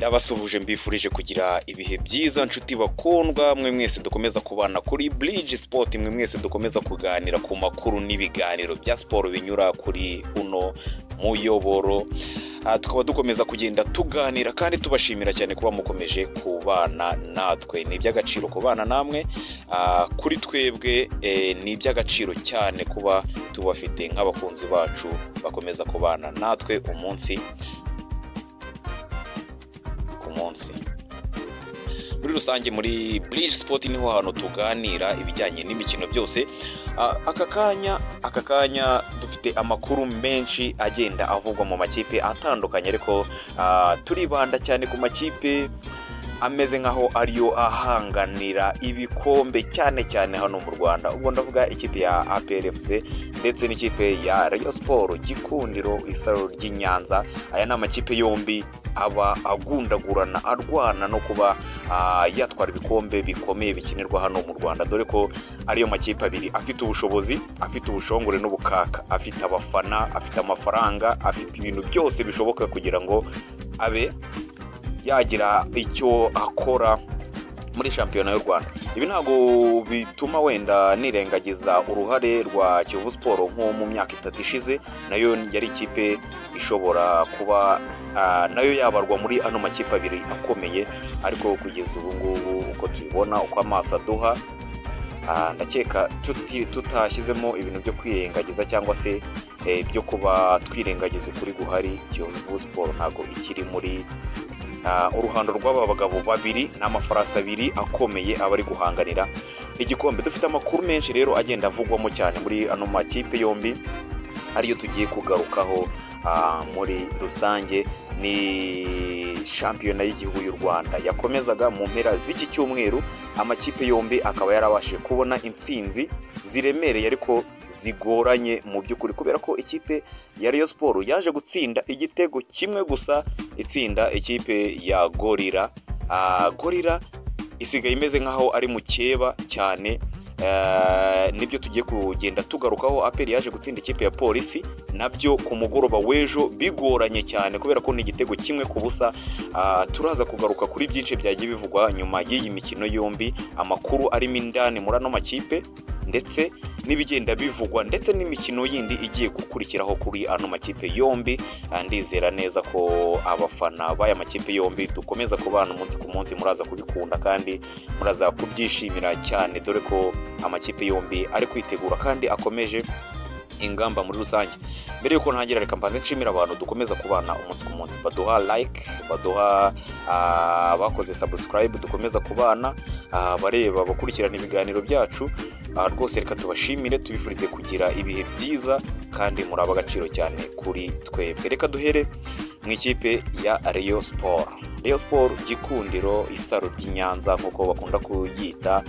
Ndabasuhuje, mbifurije kugira ibihe byiza, nshuti bakundwa mwe mwese dukomeza kubana kuri Bridge Sport, mwe mwese dukomeza kuganira ku makuru n'ibiganiro bya siporo binyura kuri uno muyoboro. Tukaba dukomeza kugenda tuganira kandi tubashimira cyane kuba mukomeje kubana natwe. Ni iby'agaciro kubana namwe. Kuri twebwe ni iby'agaciro cyane kuba tubafite nk'abakunzi bacu bakomeza kubana natwe umunsi ku munsi. Muri rusange, muri Bridge Sport niho hantu tuganira ibijyanye n'imikino byose. Aka kanya dufite amakuru menshi agenda avugwa mu makipe atandukanye, ariko turibanda cyane ku makipe ameze nk'aho ariyo ahanganira ibikombe cyane cyane hano mu Rwanda. Ubwo ndavuga ikipe ya APR FC ndetse n'ikipe ya Rayon Sport, Gikundiro, Isaro ry'i Nyanza. Aya ni amakipe yombi aba agundagurana, arwana no kuba yatwara ibikombe bikomeye bikinirwa hano mu Rwanda, dore ko ariyo makipe abiri afite ubushobozi, afite ubushongore n'ubukaka, afite abafana, afite amafaranga, afite ibintu byose bishoboka kugira ngo abe yagira icyo akora muri shampiyona y'u Rwanda. Ibi ntabwo bituma wenda nirengagiza uruhare rwa Kiyovu Sport nko mu myaka 3 ishize, nayo yari ikipe ishobora kuba nayo yabarwa muri ano makipe abiri akomeye. Ariko kugeza ubu ngubu, uko tubibona, uko amaso aduha, ndakeka tutashyizemo ibintu byo kwirengagiza cyangwa se byo kuba twirengagiza ukuri guhari, Kiyovu Sport ntabwo ikiri muri uruhando rw'aba bagabo babiri n'amafarasi abiri akomeye aba ari guhanganira igikombe. Dufite amakuru menshi rero agenda avugwamo cyane muri ano makipe yombi, ariyo tugiye kugarukaho. Muri rusange, ni shampiyona y'igihugu y'u Rwanda yakomezaga mu mpera z'iki cyumweru, amakipe yombi akaba yarabashije kubona intsinzi ziremereye ariko zigoranye mu by'ukuri, kubera ko ikipe ya Rayon Sport yaje gutsinda igitego kimwe gusa, itsinda ikipe ya Gorilla. Gorilla isigaye imeze nk'aho ari mukeba cyane. Nibyo tugiye kugenda tugarukaho. APR yaje gutsinda ikipe ya Polisi nabyo ku mugoroba w'ejo bigoranye cyane, kubera ko ni igitego 1-0. Turaza kugaruka kuri byinshi byagiye bivugwa nyuma y'iyi mikino yombi, amakuru arimo indani muri ano makipe ndetse n'ibigenda bivugwa, ndetse n'imikino yindi igiye gukurikiraho kuri ano makipe yombi. Ndizera neza ko abafana b'aya makipe yombi dukomeza kubana umunsi ku munsi muraza kubikunda kandi muraza kubyishimira cyane, dore ko amakipe yombi ari kwitegura kandi akomeje ingamba muri rusange. Mbere yuko ntangira, reka mbanze nshimira abantu dukomeza kubana umunsi ku munsi, baduha like, baduha bakoze subscribe, dukomeza kubana, bareba, bakurikirana ibiganiro byacu. Rwose reka tubashimire, tubifurize kugira ibihe byiza kandi muri ab'agaciro cyane kuri twebwe. Reka duhere mu ikipe ya Rayon Sport. Rayon Sport, Gikundiro, Isaro ry'i Nyanza nk'uko bakunda kuyita,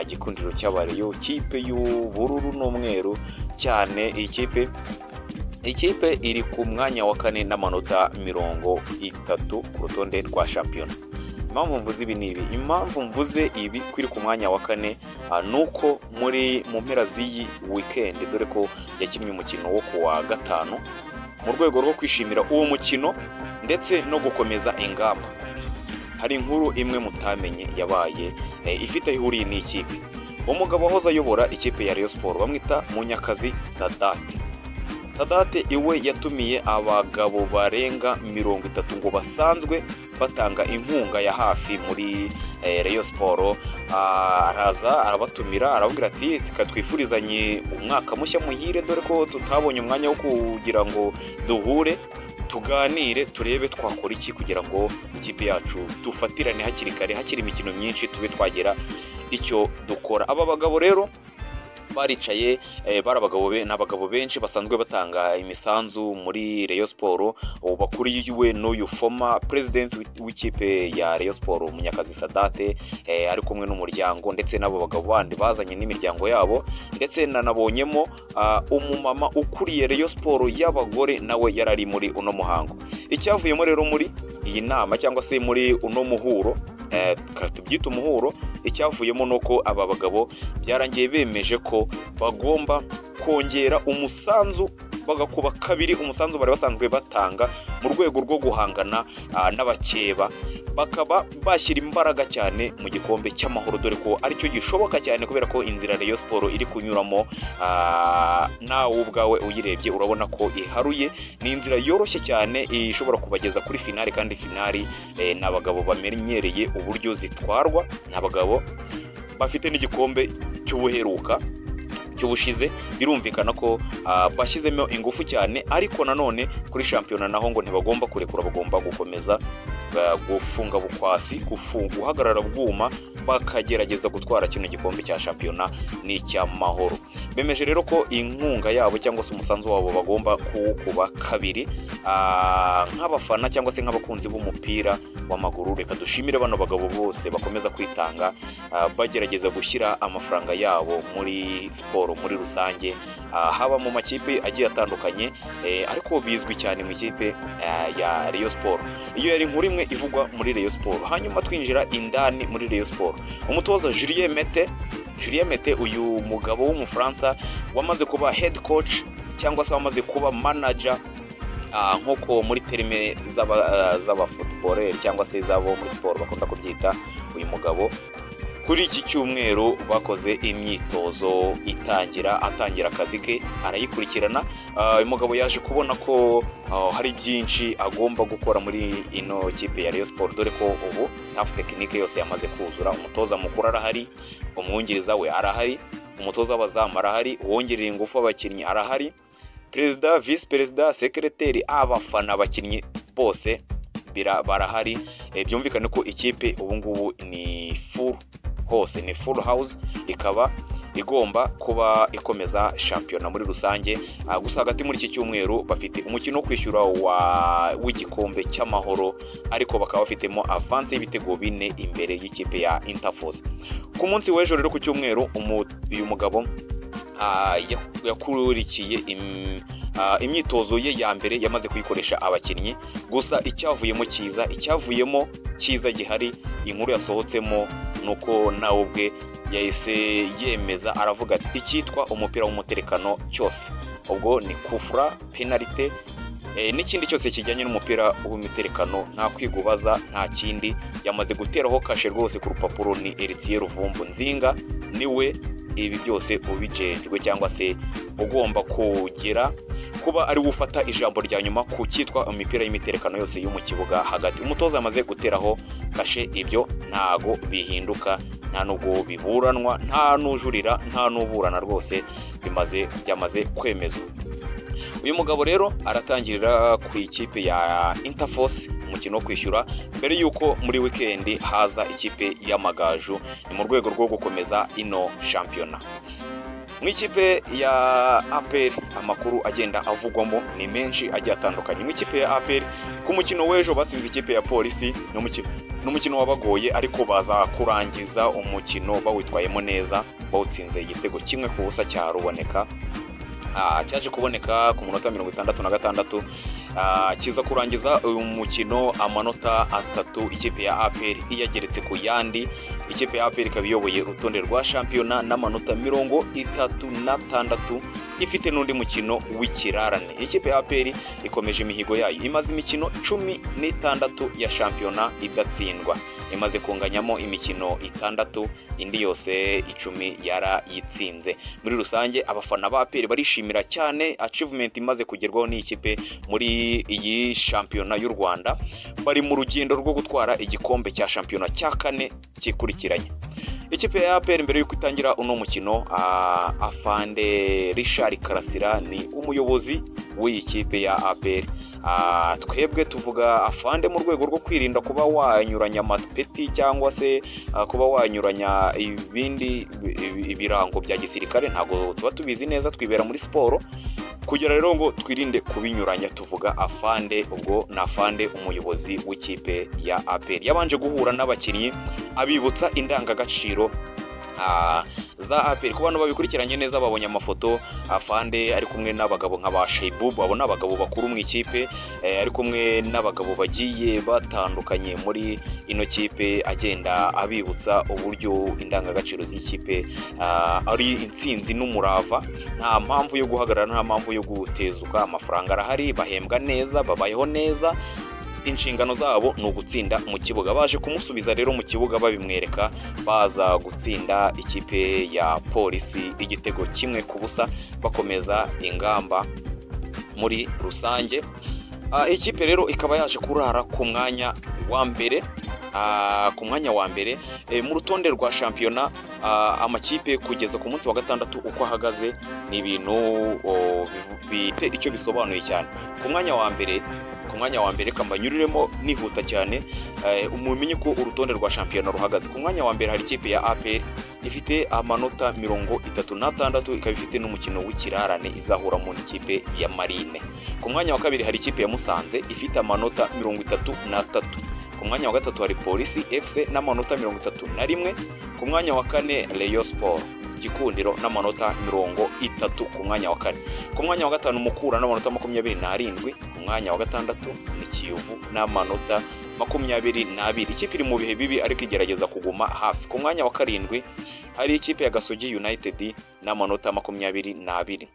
Gikundiro cy'Abareyo, kipe y'ubururu n'umweru cyane. Iyi kipe iri ku mwanya wa kane n'amanota 30 ku rutonde rwa shampiyona. Impamvu mvuze ibi ni ibi: impamvu mvuze ibi ko iri ku mwanya wa kane, ni uko mu mpera z'iyi weekend, dore ko yakinnye umukino wo ku wa gatanu mu rwego rwo kwishimira uwo mukino ndetse no gukomeza ingamba, hari inkuru imwe mutamenye yabaye, ifite aho ihuriye n'ikipe. Umugabo wahoze ayobora ikipe ya Rayon Sport bamwita Munyakazi Sadate. Sadate iwe yatumiye abagabo barenga 30 ngo basanzwe batanga inkunga ya hafi muri Rayon Sport. Araza arabatumira, arababwira ati: "Reka twifurizanye umwaka mushya muhire, dore ko tutabonye umwanya wo kugira ngo duhure tuganire, turebe twakora iki kugira ngo ikipe yacu dufatirane hakiri kare, hakiri imikino myinshi, tube twagera icyo dukora." Aba bagabo rero baricaye, bari abagabo n'abagabo benshi basanzwe batanga imisanzu muri Rayon Sport, ubu bakuriwe n'uyu former president w'ikipe ya Rayon Sport, Munyakazi Sadate, ari kumwe n'umuryango ndetse n'abo bagabo bandi bazanye n'imiryango yabo, ndetse nanabonyemo umumama ukuriye Rayon Sport y'abagore, nawe yari ari muri uno muhango. Icyavuyemo rero muri iyi nama cyangwa se muri uno muhuro, tubyita umuhuro, icyavuyemo ni uko aba bagabo byarangiye bemeje ko bagomba kongera umusanzu, bagakuba kabiri umusanzu bari basanzwe batanga. mu rwego rwo guhangana n'abakeba, bakaba bashyira imbaraga cyane mu gikombe cy'amahoro, dore ko aricyo gishoboka cyane, kubera ko inzira Rayon Sport iri kunyuramo, nawe ubwawe uyirebye urabona ko iharuye. Ni inzira yoroshye cyane ishobora kubageza kuri finali, kandi finali ni abagabo bamenyereye uburyo zitwarwa, ni abagabo bafite n'igikombe cy'ubuheruka cy'ubushize. Birumvikana ko bashyizemo ingufu cyane, ariko nanone kuri shampiyona naho ngo ntibagomba kurekura, bagomba gukomeza gufunga bukwasi, guhagarara bwuma, bakagerageza gutwara kino gikombe cya shampiyona n'icy'amahoro. Bemeje rero ko inkunga yabo cyangwa se umusanzu wabo bagomba kuwukuba kabiri. Nk'abafana cyangwa se nk'abakunzi b'umupira w'amaguru, reka dushimire bano bagabo bose bakomeza kwitanga, bagerageza gushyira amafaranga yabo muri siporo muri rusange, haba mu makipe agiye atandukanye, ariko bizwi cyane mu ikipe ya Rayon Sport. Iyo yari inkuru imwe ivugwa muri Rayon Sport. Hanyuma twinjira indani muri Rayon Sport, umutoza Julien Mete, Julien Mete, uyu mugabo w'Umufaransa wamaze kuba head coach cyangwa se wamaze kuba manager, nk'uko muri terme z'abafootballeur cyangwa se z'abo muri siporo bakunda kubyita. Uyu mugabo kuri iki cyumweru bakoze imyitozo itangira, atangira akazi ke, arayikurikirana. Uyu mugabo yaje kubona ko hari byinshi agomba gukora muri ino kipe ya Rayon Sport, dore ko ubu staff technique yose yamaze kuzura. Umutoza mukuru arahari, umwungiriza we arahari, umutoza w'abazamu arahari, uwongerera ingufu abakinnyi arahari, perezida, visi perezida, sekereteri, abafana, abakinnyi bose barahari. Byumvikane ko ikipe ubu ngubu ni full hose, ni full house, ikaba igomba kuba ikomeza shampiyona muri rusange. Gusa hagati muri iki cyumweru bafite umukino wo kwishyura w'igikombe cy'amahoro, ariko bakaba bafitemo avance y'ibitego 4 imbere y'ikipe ya Interforce. Ku munsi w'ejo rero ku cyumweru, uyu mugabo yakurikiye imyitozo ye ya mbere, yamaze kuyikoresha abakinnyi. Gusa icyavuyemo cyiza gihari, inkuru yasohotsemo nuko nawe ubwe yahise yemeza, aravuga ati: "Icyitwa umupira w'umuterekano cyose, ubwo ni kufura, penalite, n'ikindi cyose kijyanye n'umupira w'imiterekano, nta kwigubaza, nta kindi." Yamaze guteraho kashe rwose ku rupapuro, ni Heritier Luvumbu Nzinga, niwe ibi byose ubijejwe cyangwa se ugomba kugera kuba ari gufata ijambo rya nyuma ku cyitwa imipira y'imiterekano yose yo mu kibuga hagati. Umutoza amaze guteraho kashe, ibyo ntago bihinduka, nta nubwo biburanwa, nta n'ujurira, nta n'uburana rwose, byamaze kwemezwa. Uyu mugabo rero aratangirira ku ikipe ya Interforce umukino wo kwishyura, mbere y'uko muri wikendi haza ikipe y'Amagaju. Ni mu rwego rwo gukomeza ino shampiyona. Mu ikipe ya APR amakuru agenda avugwamo ni menshi agiye atandukanye. Mu ikipe ya APR, ku mukino w'ejo batsinze ikipe ya Polisi, n'umukino wabagoye, ariko baza kurangiza umukino bawitwayemo neza, bawutsinze igitego 1-0 cya Ruboneka. Cyaje kuboneka ku munota 66, kiza kurangiza uyu mukino amanota 3 ikipe ya APR iyageretse ku yandi. Ikipe ya APR ikaba iyoboye urutonde rwa shampiyona n'amanota 36, ifite n'undi mukino w'ikirarane. Ikipe ya APR ikomeje imihigo yayo, imaze imikino 16 ya shampiyona idatsindwa, imaze kunganyamo imikino 6, indi yose 10 yarayitsinze. Muri rusange abafana ba APR barishimira cyane achievement imaze kugerwaho n'iyi kipe muri iyi shampiyona y'u Rwanda. Bari mu rugendo rwo gutwara igikombe cya shampiyona cya kane cyikurikiranye. Ikipe ya APR mbere y'uko itangira uno mukino, afande Richard Karasira ni umuyobozi w'iyi kipe ya APR. Twebwe tuvuga afande mu rwego rwo kwirinda kuba wanyuranya amapeti cyangwa se kuba wanyuranya ibindi ibirango bya gisirikare. Ntabwo tuba tubizi neza, twibera muri siporo. Kugira rero ngo twirinde kubinyuranya tuvuga afande. Ubwo ni afande umuyobozi w'ikipe ya APR. Yabanje guhura n'abakinnyi, abibutsa indangagaciro za APR. Ku bantu babikurikiranye neza babonye amafoto afande ari kumwe n'abagabo nka ba Shaiboub, abo ni abagabo bakuru mu ikipe, ari kumwe n'abagabo bagiye batandukanye muri ino kipe, agenda abibutsa uburyo indangagaciro z'ikipe ari intsinzi n'umurava. Nta mpamvu yo guhagarara, nta mpamvu yo gutezuka, amafaranga arahari, bahembwa neza, babayeho neza, inshingano zabo ni ugutsinda mu kibuga. Baje kumusubiza rero mu kibuga babimwereka, baza gutsinda ikipe ya Polisi igitego 1-0, bakomeza ingamba muri rusange. Ikipe rero ikaba yaje kurara ku mwanya wa mbere, ku mwanya wa mbere mu rutonde rwa shampiyona. Amakipe kugeza ku munsi wa gatandatu uko ahagaze ni ibintu bifite icyo bisobanuye cyane. Ku mwanya wa mbere, ku mwanya wa mbere kambanyuriremo nihuta cyane, mumenye ko urutonde rwa shampiyona ruhagaze. Ku mwanya wa mbere hari ikipe ya APR ifite amanota 36, ikaba ifite n'umukino w'ikirarane izahuramo n'ikipe ya Marine. Ku mwanya wa kabiri hari ikipe ya Musanze ifite amanota 33. Ku mwanya wa gatatu hari Polisi FC n'amanota 31. Ku mwanya wa kane Rayon Sport Gikundiro n'amanota 30 ku mwanya wa kane. Ku mwanya wa gatanu Mukura n'amanota 27. Ku mwanya wa gatandatu ni Kiyovu n'amanota 22. Ikipe iri mu bihe bibi ariko igerageza kuguma hafi. Ku mwanya wa karindwi hari ikipe ya Gasogi United n'amanota 22.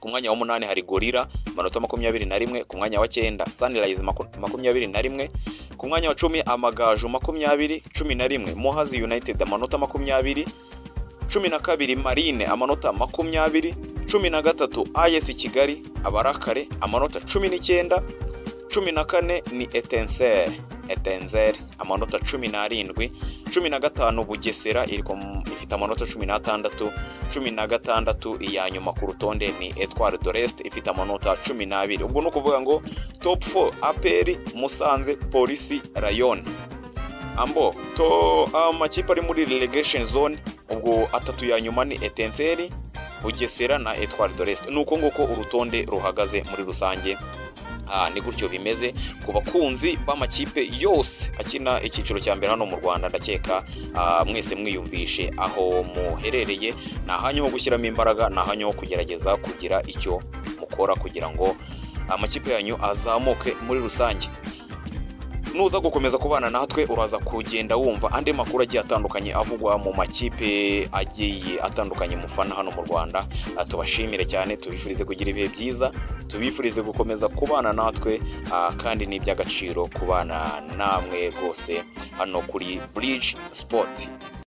Ku mwanya wa munani hari Gorilla amanota 21. Ku mwanya wa 9 Sunrise 21. Ku mwanya wa 10 Amagaju 20, 11 Muhazi United amanota 20, 12 Marine amanota 20, 13 AS Kigali Abarakare amanota 19, 14 ni Etincelle amanota 17, 15 Bugesera ifite amanota 16, 16 iya nyuma ku rutonde ni Etoile de l'Est ifite amanota 12. Ubwo ni ukuvuga ngo top 4 APR, Musanze, Polisi, Rayon. Ambo to amakipe ari muri relegation zone, ubwo atatu ya nyuma ni Etincelle, Bugesera na Etoile de l'Est. Nuko nguko urutonde ruhagaze muri rusange. Ni gutyo bimeze ku bakunzi b'amakipe yose akina icyiciro cya mbere hano mu Rwanda. Ndakeka mwese mwiyumvishe aho muherereye. Ni ahanyu ho gushyiramo imbaraga, ni ahanyu ho kugerageza kugira icyo mukora kugira ngo amakipe yanyu azamuke muri rusange. Nuza gukomeza kubana natwe uraza kugenda wumva andi makuru agiye atandukanye avugwa mu makipe agiye atandukanye mufana hano mu Rwanda. Tubashimire cyane, tubifurize kugira ibihe byiza, tubifurize gukomeza kubana natwe, kandi ni iby'agaciro kubana namwe rwose hano kuri Bridge Sport.